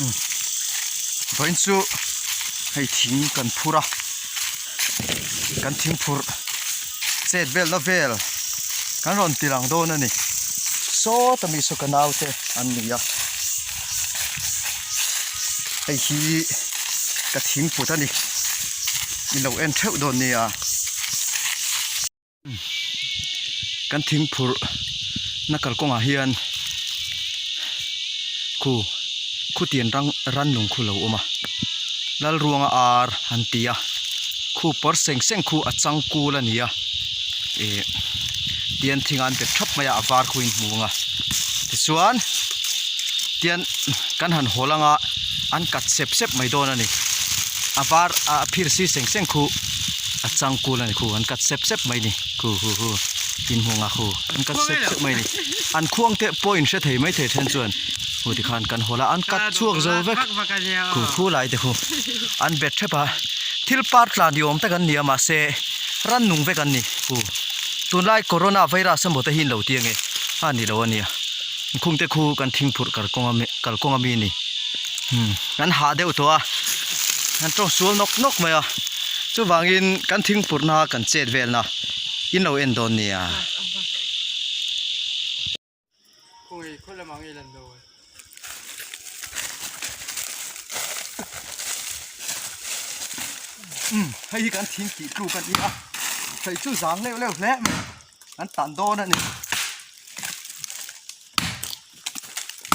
Umm vawiin chu hei thing kan phur a kan thing phurh chet velna vel kan rawn ti lang dawn a ni sawta mi saw ka naute an ni a hei hi ka thing put a ni in lo en theuh dawn nia. Kan thing phurh na kalkawngah hian khu khutian rang rannung khu lo awm a Lalruanga ar an ti a khu pawr seng seng khu a chang kul a ni a ih tian thing an bet thap mai a a var khu in hmu ang a tichuan tian kan han haw lang a an kat sep sep mai dawn a ni a var a phir si seng seng khu a chang kul a ni khu an kat sep sep mai ni khu hu hu in hmu nga khu an kat sep sep mai ni an khuang te pawh in hre thei mai thei then chuan hu tikhan kan hawl a an kat chhuak zo vek khu khu lai te khu an bet thep a thil par tlan ni awm tak an ni a mahse rannung vek an ni khu tunlai corona virus emaw te hi an lo ti ange a ni lo ania khung te khu kan thing phurh kalkawng ami kalkawng ami a ni umm kan hah deuh tawh a an tawng sual nawk nawk mai a. Chuvangin kan thingpurhna kan chet velna in lo en dawn nia. Umm hei hi kan thing tih tluk a ni a hei chu zang leuh leuh hle mai an tan dawn a ni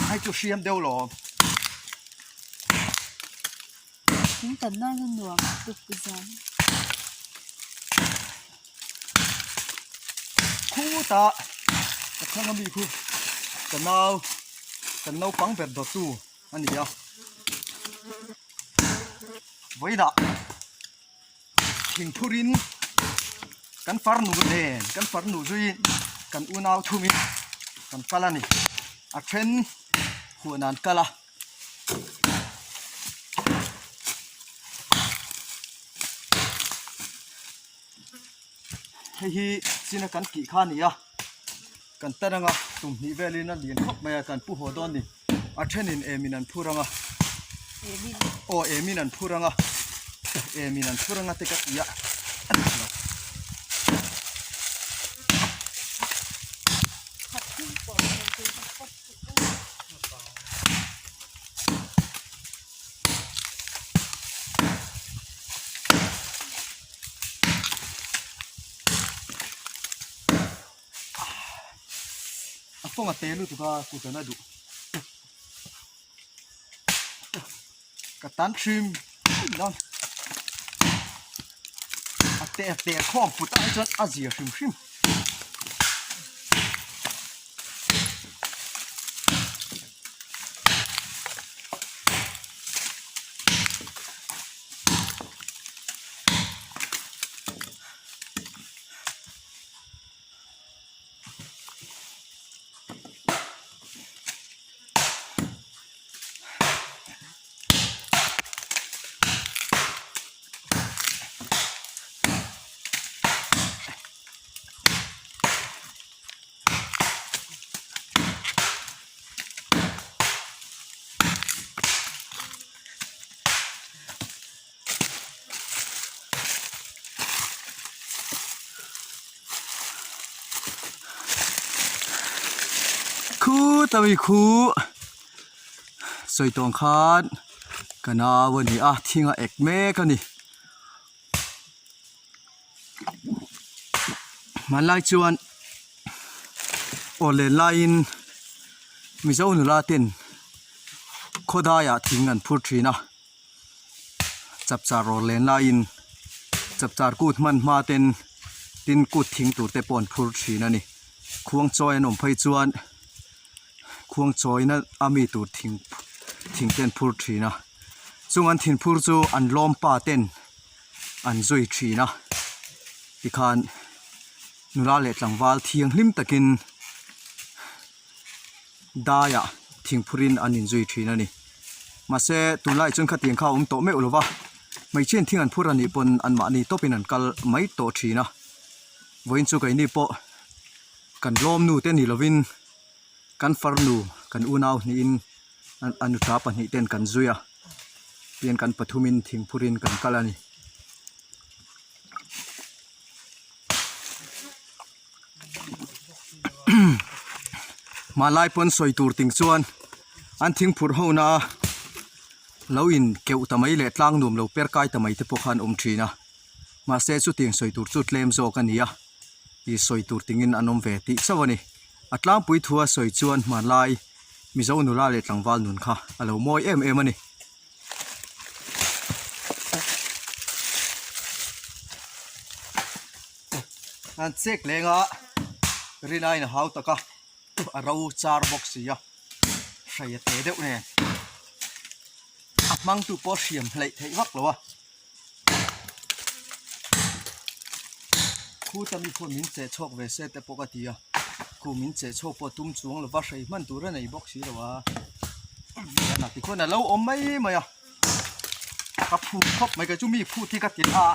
hei chu hriam deuh lawm. Thing tan nan a nuam tuk zan. Khutah ka thlang ami khu ka nau kan naupang ber dawttu a ni a vawiinah thingphurin kan farnu nen kan farnu zuiin kan unau thumin kan kal a ni a then huan an kal a. Hei hi china kan tih kha a ni a kan tan anga tum hnih velin a lian khawp mai a kan pu haw dawn a ni a thenin emin an phur anga aw emin an phur anga emin an phur anga te ka ti a a ni lo. A fawng a te lutuk a kut an a duh ka tan hrim dawn a te a te khawm put ah hi chuan a zia hrim hrim. Khu ta mi khu sawi tawng khan ka nau a ni a thing a ek mek a ni. Hmanlai chuan awllen laiin Mizo nula ten khawdaiah thing an phur thin a chapchar awllen laiin chapchar kut hman hma ten tin kut thing tur te pawh an phur thin a ni khuangchawi an awm phei chuan khuangchawina a mi tur thing thing te an phur thin a chung an thing phur chu an lawm pa ten. an zui thin a tikhan nula leh tlangval thianghlim takin daiah thingphurin an inzui thin a ni mahse tunlaiah chuan khatiang kha a awm tawh meuh lo va hmeichhiain thing an phur a nih pawn anmahni tawpin an kal mai tawh thin a vawiin chu keini pawh kan lawmnu te ni lovin kan farnu kan unau hnihin. A nuta pahnih ten kan zui a tihian kan pathumin thingphurin kan kal a ni. Hmanlai pawn sawi tur ting chuan an thingphurh ho na lo in keuh ta mai leh tlang nuam lo per kai ta mai te pawh khan awm thin a mahse chutiang sawi tur chu tlem zawk a ni a ih sawi tur tingin an awm ve tih chauh a ni a tlangpui thua sawi chuan hmanlai Mizo nula leh tlangval nun kha a lo mawi em em a ni. An chek leng a rinaiin a hau tak a a ro char bawk si a hrei a te deuh nen a hmangtu pawh a hriam hleih theih vak lo a khuta mi khuan min cheh chhuak ve se te pawh ka ti a khu min cheh chhuak pawh tum chuang lova hrei hman tur a nei bawk si lo a tikhuan a lo awm mai mai a. Ka phut khawp mai kei chu mi phut hi ka ti a.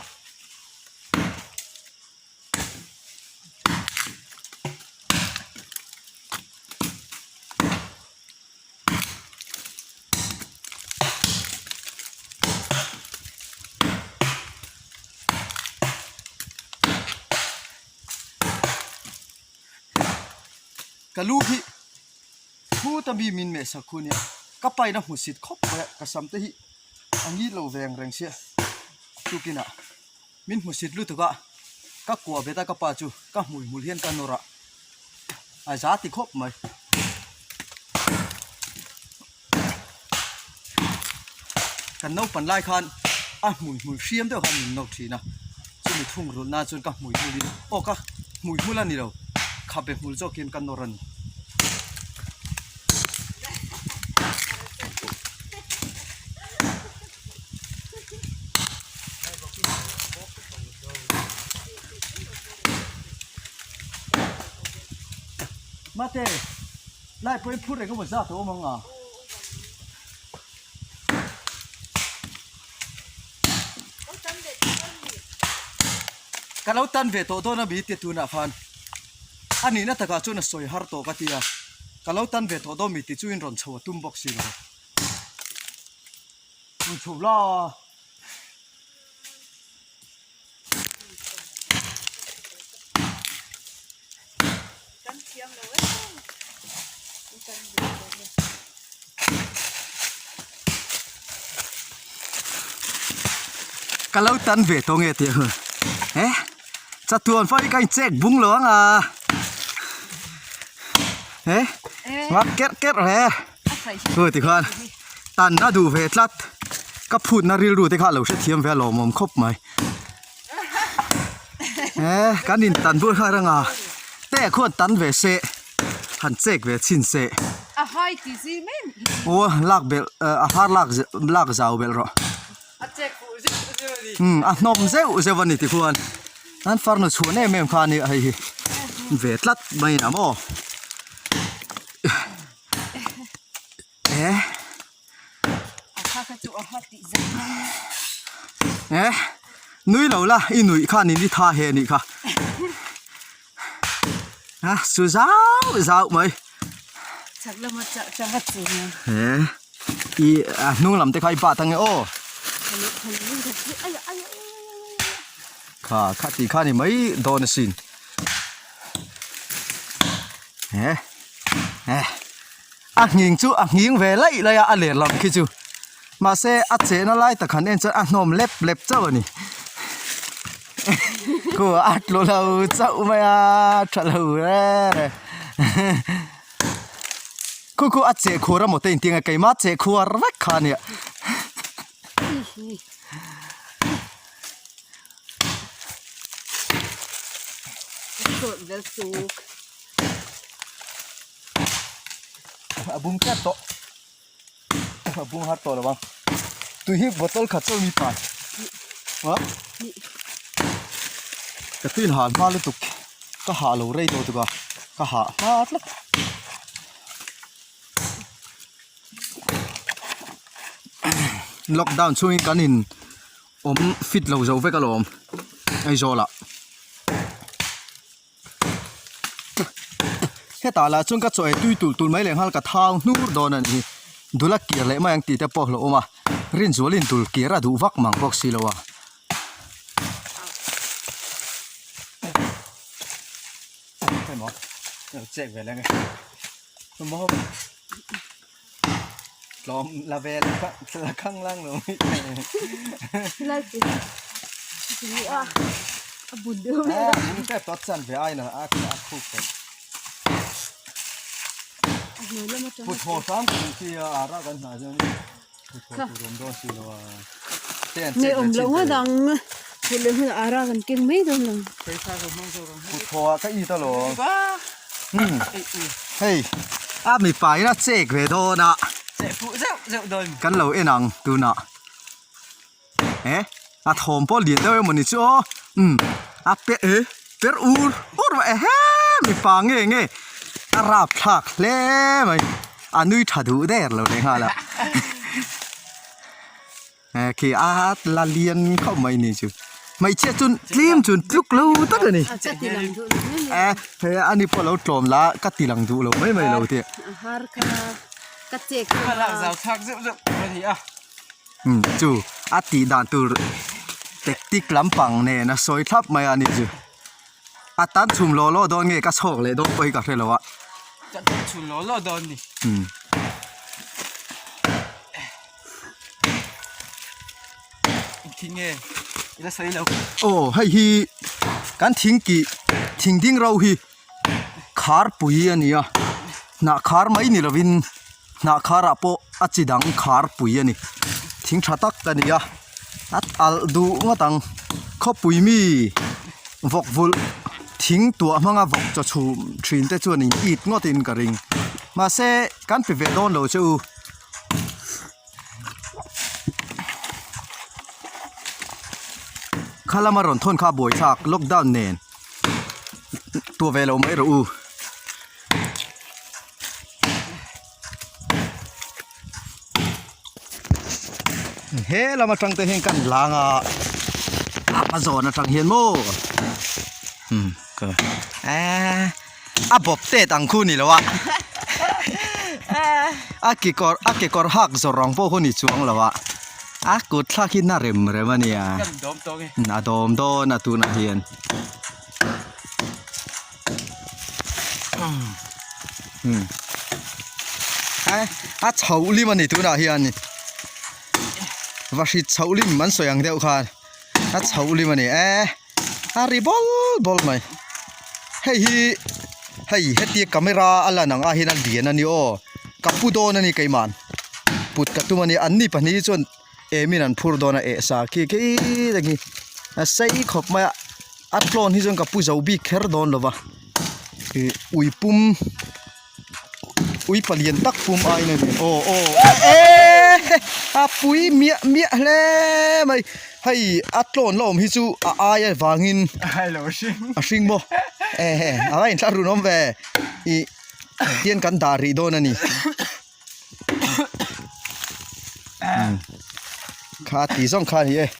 Ka lu hi. Khuta mi min meh sak khu nia ka paina hmu sit khawp mai a ka sam te hi a ngit lo ve ang reng sia tukinah min hmu sit lutuk a ka kuah bet a ka pa chu ka hmui hmul hian ka nawr a a za ti khawp mai. Kan naupan lai khan a hmui hmul hriam deuh khan min nawr thin a chumi thung rulh nan chuan ka hmui hmul in aw ka hmui hmul a ni lo khabe hmul zawk hian ka nawr a ni. Mate. Lai pawhin phur reng emaw zat a awm ang a. Ka lo tan ve tawh dawn a mi tia tunah khan a nihna takah chuan a sawi har tawh ka ti a, ka lo tan ve tawh dawn mi tih chu in rawn chho a tum bawk si lo. Rawn chho la. Ka lo tan ve tawh nge tih a he chatuan fai ka inchek bung lo ang a he ngak kerh kerh re chu tikhan tan a duh ve tlat ka phutna rilru te kha a lo hrethiam ve a lawmawm khawp mai. He kan in tan bur kha ranga te khuan tan ve se han chek ve chhin se a hai ti zi mai aw lak belh a har lak lak zau belh rawh a chek fuh zeuh zeuh a ni um a hnawm zeuh zeuh a ni ti khuan an farnu chhuan em em kha a ni hei hi ve tlat mai a maw eh eh nui lo la i nuih khan in i tha he anih kha a su zau zau mai he i a hnung lam te kha i bat ange aw kha kha tih kha ni mai dawn asin he eh. A nghing chu a nghing ve laih laih a a ler lam khi chu mahse a chehna lai tak han en chuan a hnawm lep lep chauh a ni khu a tlu lo chauh mai a tha lo reng khu khu a cheh khur a maw te inti ang e keimah cheh khuar vek kha a nia. A bung tlat tawh a bung har tawh lo ang tui hi bottle khat chauh mi pai a ka tuin hal hma lutuk ka hah lo rei tawh tuk a ka hah hma tlat lockdown chhungin kan in awm fit lo zo vek alawm Aizawl ah. Hetah lah chuan ka chaw ei tui tulh tulh mai leh nghal ka thau hnur dawn a ni hi. Dul a kir leh mai ang tih te pawh a hlauhawm a, Rinzualin dul kir a duh vak mang bawk si lo a. Nge awm loh ngawt ang phut leh hmun ara kan keng mai dawn lo. Hei a mipa in a chek ve dawn a kan lo en ang tunah eh a thawm pawh lian deuh emawni chu aw umm a pe eh per ur ur mai ehe mipa nge nge a rap thlak hle mai a nui tha duh der lo leh nghal a eh khi a la lian khawp mai ni chu hmeichhia chuan tlem chuan tluk lo tak a ni eh he ani pawh a lo tlawm la ka ti lang duh lo mai mai lo tih umm chu a tih dan tur tactic lampang nen a sawi thlap mai a ni chu a tan chhum law law dawn nge ka chhawk leh dawn pawh hi ka hre lo a ka tan chhum law law dawn ni umm engthing nge i la sawi lo aw hei hi kan thing kih thing ding ro hi khar pui a ni a hnah khar mai ni lovin hnah kharah pawh a chi dang khar pui a ni thing tha tak a ni a a alh duh ngawt ang khawpui mi vawk vulh thing tuah hmanga vawk chaw chhum thin te chuan in it ngawt in ka ring mahse kan pe ve dawn lo che u. Kha lama rawn thawn kha a buai thlak lockdown nen tuah ve lo mai rawh u. He lam atang te hian kan lang a a zawn atang hian maw umm ka eee a bawp tet ang khu ni lo a a kekawr a kekawr hak zawrh ang pawh khu ni chuang lo a a kut thlak hi na rem rem a nia a dawm dawn a tunah hian. A chhoh lim a ni tunah hian va hrit chhoh lim an sawi ang deuh khan a chhoh lim a ni e a ri bawl bawl mai hei hi hei hetia camera a lan ang ah hian a lian a ni aw ka pu dawn a ni keimah put ka tum a ni anni pahnih hi chuan Emin an phur dawn a eh sa khi khi te khi a sei khawp mai a a tlawn hi chuan ka pu zo bik kher dawn lo va ih ui pum ui palian tak pum aiin a lian aw aw eee a pui miah miah hle mai hei a tlawn la awm hi chu a aia vangin a hring maw ehe a va inthlahrun awm ve ih tian kan dah rih dawn a ni. Kha tih zawng kha a ni e.